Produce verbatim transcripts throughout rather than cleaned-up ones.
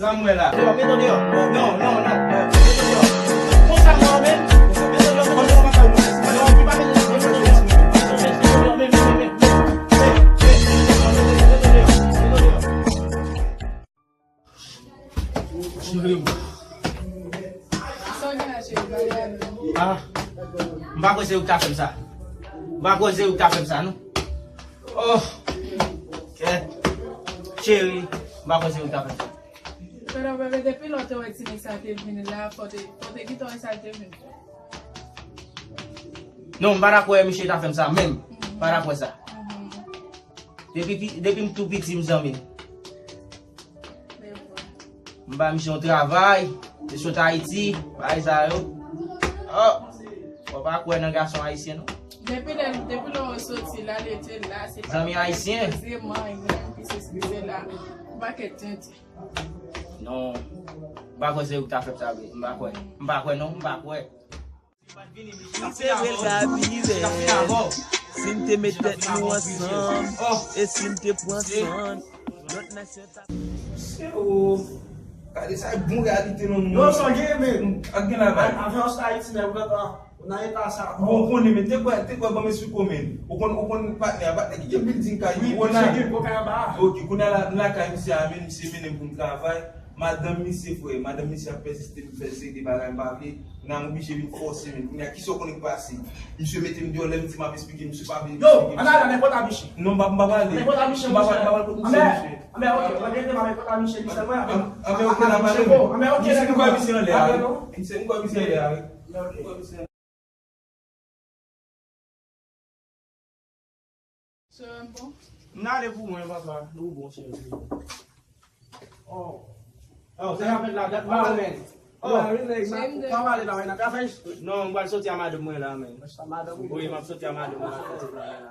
Sa m wè la. Deyò, mete w deyò. Non, non, non. Mete w deyò. Konsa m wè w menm. Mete w deyò, mete w deyò, mete w deyò. Non, ou pa mete, mete w deyò. Mete w deyò, mete w deyò, mete w deyò. Cheri m. Ah, m pa kwè se ou ki ta fè m sa. M pa kwè se ou ki ta fè m sa, non. Oh, kèt. Cheri, m pa kwè se ou ki ta fè m sa. Pero, bebe, depi lè w te wè ti nèg sa te vin la, fò te, fò te kite w wè sa l te vin fè. Non, m pa ta kwè misye ta fè m sa menm. M pa ta kwè sa. Depi pi-, depi m tou piti, m zanmi. M ba misye yon travay, li sot Ayiti, bagay sa yo. Oh, w pa kwè nan gason ayisyen, non. Depi lè, depi lè w soti la, l ete la, se pa zanmi ayisyen. Se manyen, ki se si, se la. Yon pakèt tenten. Non, m pa kwè se ou ki ta fè m sa vre. M pa kwè. M pa kwè, non, m pa kwè. Si se vre l ka viv, si n te met tèt nou ansanm, e si n te pran san, lòt nasyon t ap. Se o. Gade sa, e bon reyalite nan nou. Non, sa gen, men. Ak gen la bay. Avyon Ayiti, men, ou nan eta sa. Bon, ou konnen, men, te kwè, te kwè, ban m esplike w, men. Ou konn, ou konn patnè a, patnè ki gen building kay, wi, ou konnen. Gen gwo kay anba. Ok, kounye a la, m lakay misye a, men, misye mennen m pou m travay. Madanm misye, frè, madanm misye ap pèsiste, m fè seri de bagay m pa vle. Kounye a m oblije vin fòse, men kounye a kisa w konnen k pase? Misye mete m deyò, lè m di m ap esplike, misye pa vle esplike. Yo, ann ale, ann ale, pòt a Miche. Non, m pa, m pa prale. Ann ale, pòt a Miche, m pa prale, m pa prale kot misye, misye. Ann ale, ok, ann ale, ann ale, pòt a Miche, li sèlman. Ann ale, ok, misye m kwè misye anlè a, wi. Misye m kwè misye anlè a, wi. Ann ale, ok. Sè m bon? M ale pou mwen, papa. Ou bon, cheri. Oh. Oh, sa k ap fèt la, dat ba ou, men. Oh, relax, pa pale la, men, nan kafè. Non, m pral soti a madanm mwen la, men. Sa madanm ou? Wi, m ap soti a madanm mwen la.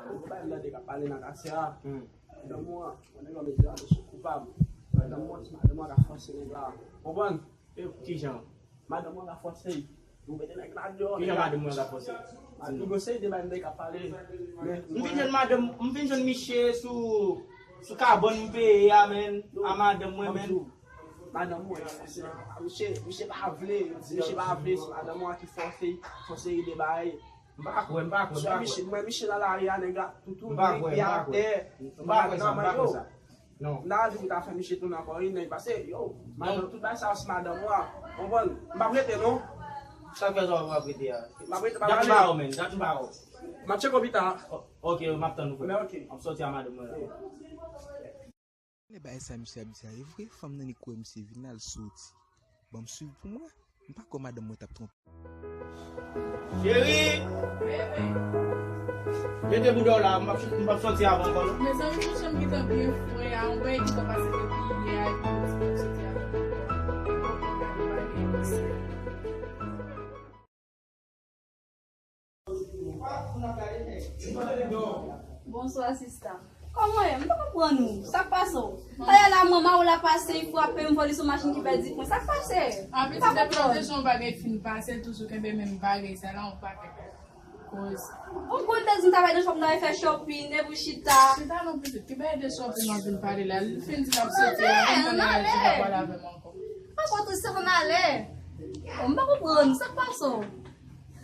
Ou pa tande k ap pale nan katye a. Hmm. Madanm ou an, konnen lòm e di a, mesye koupab. Madanm ou an, se madanm ou an k ap fòse nèg la. Konprann? E kijan? Madanm ou an ka fòse. Nou mete nèg la deyò. Kijan madanm ou an ka fòse? Madanm ou an se de bay nèg ap pale. M vin jwenn madanm, m vin jwenn misye sou, sou kabann m peye a, men, a madanm mwen, men. Madanm ou an ka fòse. Misye, misye pa vle, misye pa vle, se madanm ou an ki fòse, fòse de bagay. M pa kwè, m pa kwè, m pa kwè. Mwen, misye nan lari a, nèg la, toutou, li atè. M pa kwè sa, m pa kwè sa. Non. M ta di ou ta fè misye tounen ankò, wi, nèg, pase, yo, madanm, tout bagay sa yo, se madanm ou a. Konprann? M p ap rete, non. Sa k fè sa w p ap rete a? M p ap rete, m ap ale. Dat m ba ou, men, dat m ba ou. M ap tcheke w pita. O-, ok, m ap tann ou, frè. Men, ok. M ap soti a madanm mwen la. Konnen bagay sa misye ap di a, e vre, fanm nan li kwè misye vin la, l soti. Ban m swiv pou mwen. M pa kwè madanm mwen t ap twonpe. Cheri! Mete bouda w la, m p ap, m p ap soti avan ankò, non. Mezanmi, yon janm gentan byen fre a, yon bagay gentan pase depi yè a, epi w di pou m soti avan ankò. Bonswa, sista. Kòman w ye? M pa konprann ou. Sa k pase w? Talè la, manman w la pase, li frape m, vòlè sou machin ki pèdi pwen. Sa k pase? M pa konprann. Depi lòt jou yon bagay fin pase, l toujou kenbe menm bagay sa la, yon pakèt koze. Ou konn te di m ta bay nan shop, m ta fè shopping, epi w chita. Chita non, pitit. Ki bagay de shopping w ap vin pale la? Li fin di l ap soti, ann ale, ann ale. Ann ale. Ankò triste, ann ale. Bon, m pa konprann. Sa k pase w?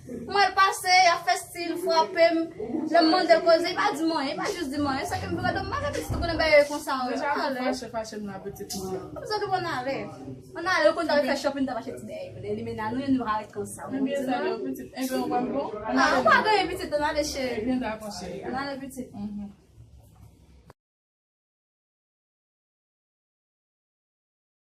Mwen l pase, y ap fè stil, frape m. Lè m mande l koze, li pa di m anyen, li pa jis di m anyen. Sa ke m vin gade, m pa gen pitit, ou konnen bagay yo konsa, wi. Deja, ann ale. Fache, fache m la, pitit mwen. Ou bezwen di m ann ale. Ann ale, ou konn ta fè shopping, ta achte ti bagay. Lè li mennen nou, nou pa ret konsa. Ebyen, sa yo, pitit. Ebyen, ou pa bon? Ah, ou pa gen pitit, ann ale, cheri. Ebyen, dakò, cheri. Ann ale, pitit. Mhm.